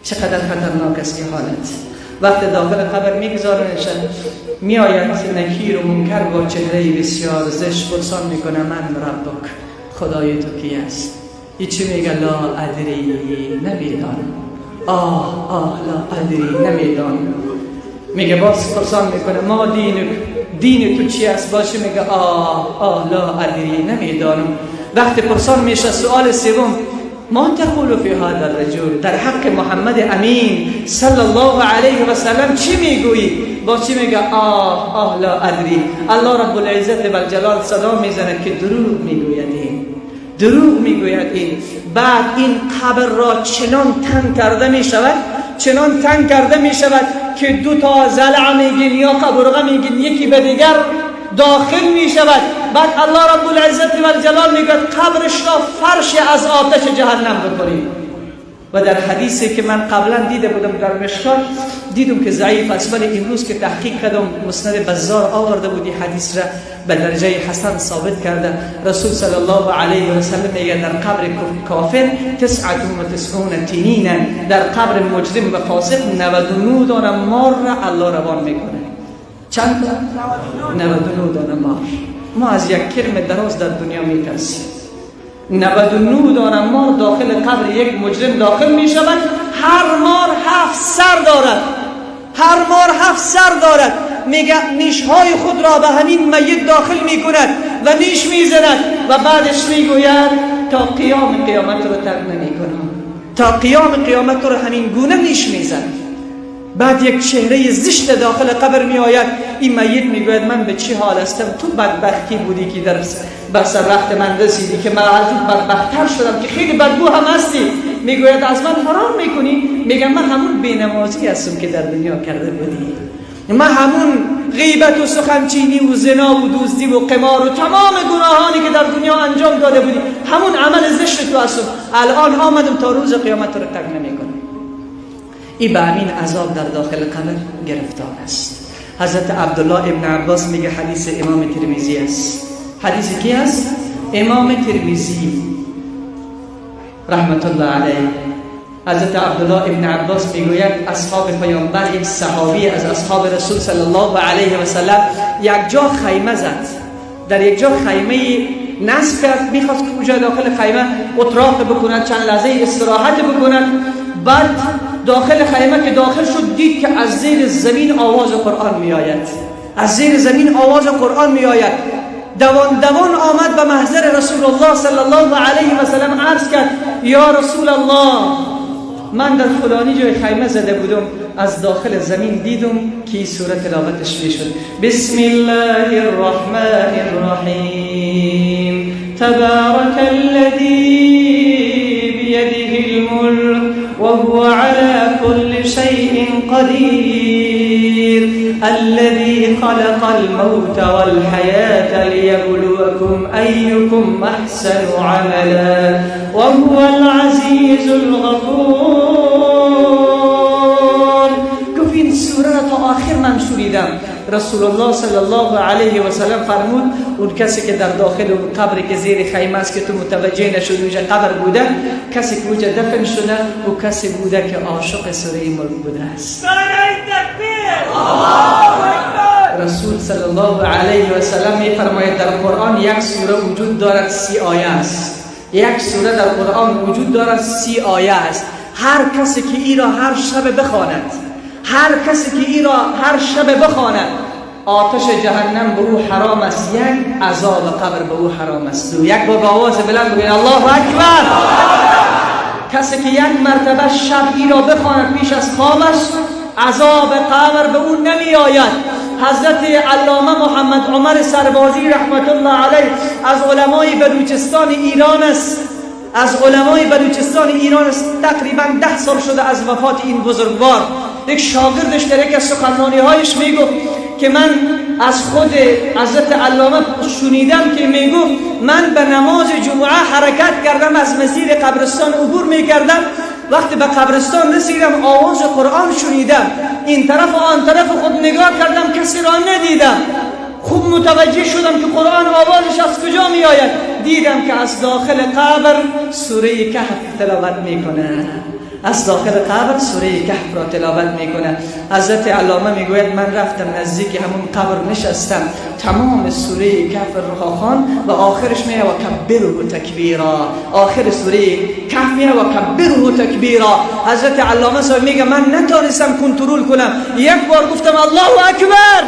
چقدر خطرناک است این حالت. وقت داخل قبر میگذارنش، میآید نکیر و منکر با چهره بسیار زشت، پرسان میکنه من ربک، خدای تو کی است؟ ای چی میگه؟ لا ادری، نمیدانم. آه آه، لا ادری، نمیدانم. میگه باز پرسان میکنه ما دینک، دین تو چی است؟ باشه میگه آه آه، لا ادری، نمیدانم. وقتی پرسان میشه سوال سوم، ما تقول فی هذا الرجل، در حق محمد امین صلی الله علیه و سلم چی میگویی؟ با چی میگه؟ آه آه، لا ادری. الله رب العزت و الجلال صدا میزند که دروغ میگوید این، دروغ میگوید این. بعد این قبر را چنان تنگ کرده میشود، چنان تنگ کرده میشود که دو تا ضلع میگین یا قبرغه میگین یکی به دیگر داخل می شود. بعد الله رب العزت و الجلال میگوید قبرش را فرش از آتش جهنم بکنید. و در حدیثی که من قبلا دیده بودم در مشکات، دیدم که ضعیف است، ولی امروز که تحقیق کردم، مسند بزار آورده بودی حدیث را به درجه حسن ثابت کرده. رسول صلی الله علیه و سلم میگه در قبر کافر 99 تنینا، در قبر مجرم و فاسق 99 دانه مار را الله روان میکنه. چند تا؟ 99 دانه مار. ما از یک کرم دراز در دنیا میترسیم. 99 دانه مار داخل قبر یک مجرم داخل می شود. هر مار 7 سر دارد، هر مار 7 سر دارد. میگه نیشهای خود را به همین میت داخل می کند و نیش میزند و بعدش میگوید تا قیام قیامت رو ترک نمی کنم، تا قیام قیامت رو همین گونه نیش میزند. بعد یک چهره زشت داخل قبر می آید. این میت میگوید من به چه حال هستم؟ تو بدبختی بودی که در بر سر رخت من رسیدی که من از اون بدبختتر شدم که خیلی بدبو هم هستی. میگوید از من فرار میکنی؟ میگم من همون بینمازی هستم که در دنیا کرده بودی، من همون غیبت و سخنچینی و زنا و دزدی و قمار و تمام گناهانی که در دنیا انجام داده بودی، همون عمل زشت تو هستم. الان آمدم تا روز قیامت رو ترک نمیکنم. ای به همین عذاب در داخل قبر گرفتار است. حضرت عبدالله ابن عباس میگه، حدیث امام ترمذی است. حدیث کی است؟ امام ترمذی رحمت الله علیه. حضرت عبدالله ابن عباس میگوید اصحاب پیامبر، یک صحابی از اصحاب رسول صلی الله علیه و سلم یک جا خیمه زد، در یک جا خیمه نصب کرد، میخواست که اونجا داخل خیمه اتراق بکند، چند لحظه استراحت بکند. بعد داخل خیمه که داخل شد، دید که از زیر زمین آواز قرآن میآید، از زیر زمین آواز قرآن میآید. دوان دوان آمد به محضر رسول الله صلی الله علیه و سلم، عرض کرد یا رسول الله، من در فلانی جای خیمه زده بودم، از داخل زمین دیدم که این سوره تلاوتش میشد. بسم الله الرحمن الرحیم، تبارک الذی بیده الملک وهو على كل شيء قدير، الذي خلق الموت والحياة ليبلوكم أيكم أحسن عملا وهو العزيز الغفور. گفت این سوره را تا آخر من شنیدم. رسول الله صلی الله علیه و سلم فرمود اون کسی که در داخل اون قبر که زیر خیمه است که تو متوجه نشد اونجا قبر بوده، کسی که اونجا دفن شده، او کسی بوده که عاشق سوره ملک بوده است. رسول صلی الله علیه و سلم می فرماید در قرآن یک سوره وجود دارد 30 آیه است. یک سوره در قرآن وجود دارد 30 آیه است. هر کسی که ای را هر شب بخواند، هر کسی که ای را هر شب بخواند، آتش جهنم به او حرام است. یک، عذاب قبر به او حرام است. دو، یک بار با آواز بلند بگوید الله اکبر. کسی که یک مرتبه شب ای را بخواند پیش از خوابش، عذاب قبر به او نمی آید. حضرت علامه محمد عمر سربازی رحمت الله علیه از علمای بلوچستان ایران است، از علمای بلوچستان ایران است. تقریبا 10 سال شده از وفات این بزرگوار. یک شاگردش در یک از سخنرانی هایش میگفت که من از خود حضرت علامه شنیدم که میگفت من به نماز جمعه حرکت کردم، از مسیر قبرستان عبور میکردم، وقتی به قبرستان رسیدم آواز قرآن شنیدم، این طرف و آن طرف خود نگاه کردم کسی را ندیدم، خوب متوجه شدم که قرآن آوازش از کجا می آید، دیدم که از داخل قبر سوره کهف تلاوت میکنه. از داخل قبر سوره کهف را تلاوت میکنه. حضرت علامه میگوید من رفتم نزدیک همون قبر نشستم، تمام سوره کهف را خواند و آخرش میگه و کبره تکبیرا. آخر سوره کهف میگه و کبره تکبیرا. حضرت علامه صاحب میگه من نتونستم کنترل کنم، یک بار گفتم الله اکبر.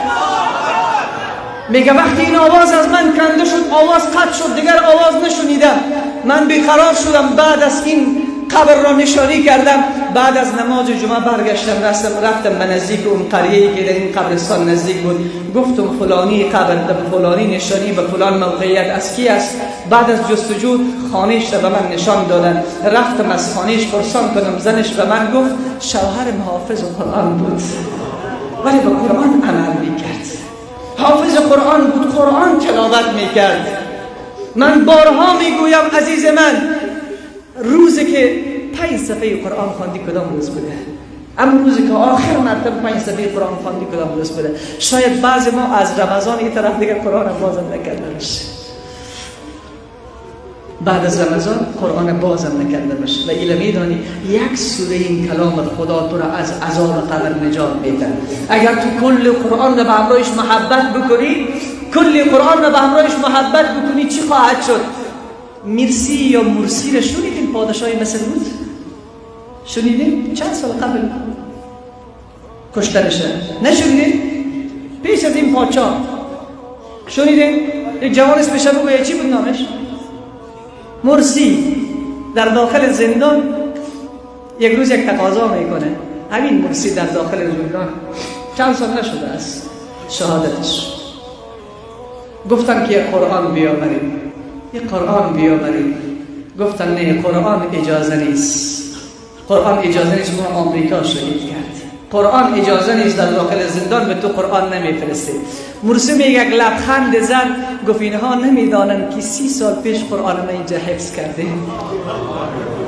میگه وقتی این آواز از من کنده شد، آواز قطع شد، دیگر آواز نشنیدم، من بیقرار شدم. بعد از این قبر را نشانی کردم، بعد از نماز جمعه برگشتم، رفتم به نزدیک اون قریه‌ای که در این قبرستان نزدیک بود، گفتم فلانی قبر به فلانی نشانی به فلان موقعیت از کی است؟ بعد از جستجو خانه‌اش را به من نشان دادن، رفتم از خانه‌اش پرسان کنم، زنش به من گفت شوهر حافظ قرآن بود ولی به قرآن عمل میکرد، حافظ قرآن بود، قرآن تلاوت میکرد. من بارها میگویم عزیز من، روزی که 5 صفحه قرآن خواندی کدام روز بوده؟ اما روزی که آخر مرتبه 5 صفحه قرآن خواندی کدام روز بوده؟ شاید بعض ما از رمضان این طرف دیگه قرآن بازم نکرده باشه، بعد از رمضان قرآن بازم نکرده باشه. و ایله میدانی یک سوره این کلام خدا تو را از عذاب قبر نجات میده. اگر تو کل قرآن را به همراهش محبت بکنی، کل قرآن را به همراهش محبت بکنی، چی خواهد شد؟ میرسی یا مرسی را شنیدین؟ پادشاه مصر بود، شنیدین؟ چند سال قبل کشتنشه، نشنیدین؟ پیش از این پادشاه شنیدین؟ یک جوان اسمش بگویه چی بود نامش؟ مرسی. در داخل زندان یک روز یک تقاضا میکنه، همین مرسی در داخل زندان چند سال نشده است شهادتش، گفتن که یک قرآن بیاوریم، یک قرآن بیاوریم. گفتن نه، قرآن اجازه نیست، قرآن اجازه نیست. اون آمریکا شهید کرد. قرآن اجازه نیست، در داخل زندان به تو قرآن نمیفرسته. مرسی میگه یک لبخند زد، گفت اینها نمیدانند که 30 سال پیش قرآن من اینجا حفظ کرده،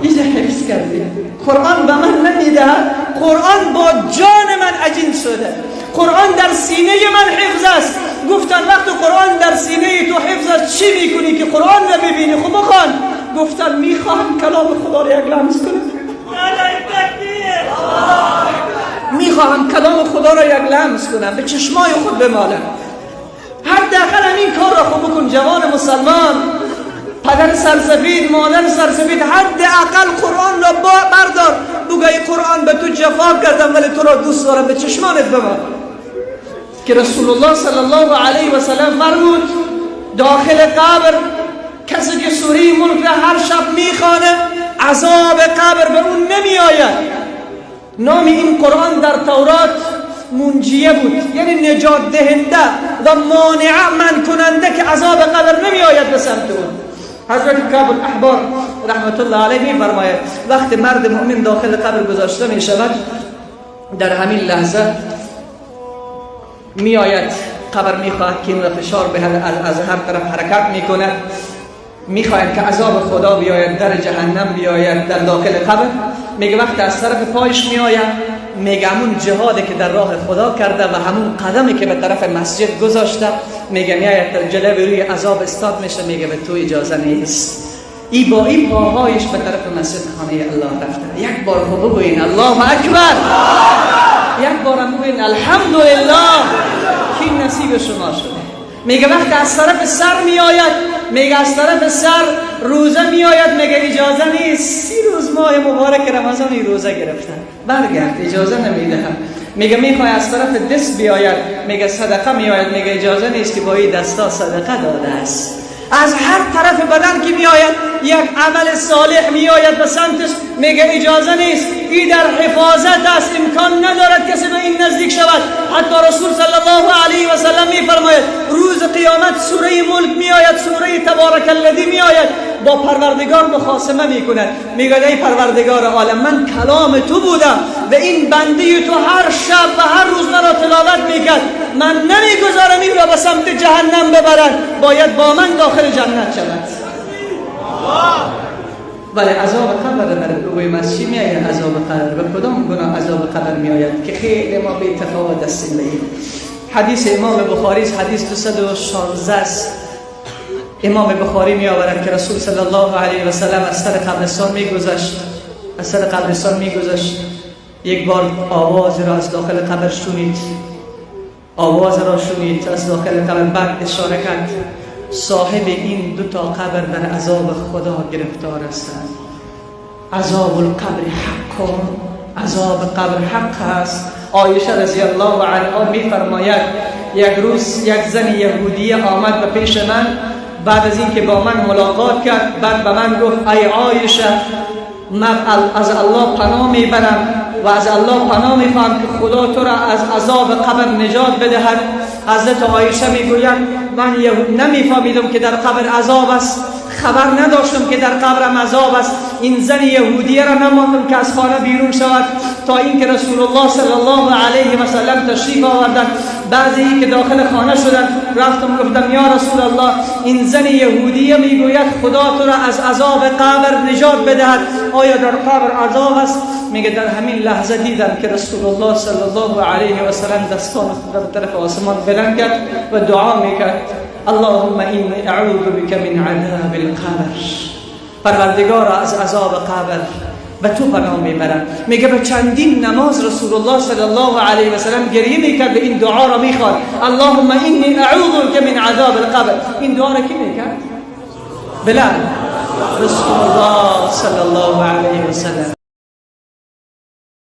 اینجا حفظ کرده. قرآن به من نمیدهد، قرآن با جان من عجین شده، قرآن در سینه من حفظ است. گفتن وقت قرآن در سینه تو حفظ است چی میکنی که قرآن را ببینی؟ خب بخوان. گفتن میخواهم کلام خدا را یک لمس کنم، میخواهم کلام خدا را یک لمس کنم، به چشمای خود بمالم. حداقل همین کار را خوب بکن جوان مسلمان، پدر سرسفید، مادر سرسفید، حداقل قرآن را بردار، بگوی قرآن به تو جفا کردم ولی تو را دوست دارم، به چشمانت بمال. که رسول الله صلی الله علیه و سلم فرمود داخل قبر کسی که سوره ملک را هر شب میخوانه عذاب قبر به اون نمی آید. نام این قرآن در تورات منجیه بود، یعنی نجات دهنده و مانع من کننده که عذاب قبر نمی آید به سمت اون. حضرت کعب الاحبار رحمت الله علیه می فرماید وقت مرد مؤمن داخل قبر گذاشته می شود، در همین لحظه می آید قبر، می خواهد که این را فشار به از هر طرف حرکت می کند، می خواهد که عذاب خدا بیاید، در جهنم بیاید در داخل قبر. میگه وقت از طرف پایش می آید، میگه همون جهادی که در راه خدا کرده و همون قدمی که به طرف مسجد گذاشته، میگه میآید در جلوی روی عذاب استاد میشه، میگه به تو اجازه نیست. ای با این پاهایش به طرف مسجد خانه الله رفته. یک بار خب بگوین الله اکبر، یک بارم بگوین الحمدلله که نصیب شما شده. میگه وقت از طرف سر میآید، میگه از طرف سر روزه میآید، میگه اجازه نیست. 30 روز ماه مبارک رمضان روزه گرفتن، برگرد اجازه نمیدهم. میگه میخوای از طرف دست بیاید، میگه صدقه میآید، میگه اجازه نیست که با این دستا صدقه داده است. از هر طرف بدن که میآید یک عمل صالح میآید به سمتش، میگه اجازه نیست، این در حفاظت است، امکان ندارد کسی به این نزدیک شود. حتی رسول صلی الله علیه و سلم میفرماید روز قیامت سوره ملک میآید، سوره تبارک الذی میآید، با پروردگار مخاصمه میکند، میگه ای پروردگار عالم، من کلام تو بودم و این بنده تو هر شب و هر روز مرا تلاوت میکرد، من نمیگذارم این را به سمت جهنم ببرند، باید با من داخل جنت شود. ولی عذاب قبر برای بگویم از چی میآید عذاب قبر؟ به کدام گناه عذاب قبر میآید که خیلی ما بی تفاوت هستیم به این؟ حدیث امام بخاری است، حدیث 216 است. امام بخاری می آورد که رسول صلی الله علیه و سلم از سر قبرستان می گذشت. از سر قبرستان میگذشت، یک بار آواز را از داخل قبر شنید، آواز را شنید از داخل قبر. بعد اشاره کرد صاحب این دو تا قبر در عذاب خدا گرفتار هستند. عذاب القبر حق، عذاب قبر حق است. عایشه رضی الله عنها میفرماید یک روز یک زن یهودیه آمد به پیش من، بعد از اینکه با من ملاقات کرد، بعد به من گفت ای عایشه، من از الله پناه میبرم و از الله پناه میخواهم که خدا تو را از عذاب قبر نجات بدهد. حضرت عایشه میگوید من نمیفهمیدم که در قبر عذاب است، خبر نداشتم که در قبرم عذاب است. این زن یهودیه را نماندم که از خانه بیرون شود تا اینکه رسول الله صلی الله علیه و سلم تشریف آوردند. بعضی که داخل خانه شدند، رفتم گفتم یا رسول الله، این زن یهودیه میگوید خدا تو را از عذاب قبر نجات بدهد، آیا در قبر عذاب است؟ میگه در همین لحظه دیدم که رسول الله صلی الله علیه و سلم دستان خود را به طرف آسمان بلند کرد و دعا میکرد اللهم اینی اعوذ بک من عذاب القبر، پروردگارا از عذاب قبر به تو پناه میبرم. میگه به چندین نماز رسول الله صلی الله علیه و سلم گریه میکرد و این دعا را میخواد اللهم اینی اعوذ بک من عذاب القبر. این دعا را کی میکرد؟ بلال رسول الله صلی الله علیه و سلم.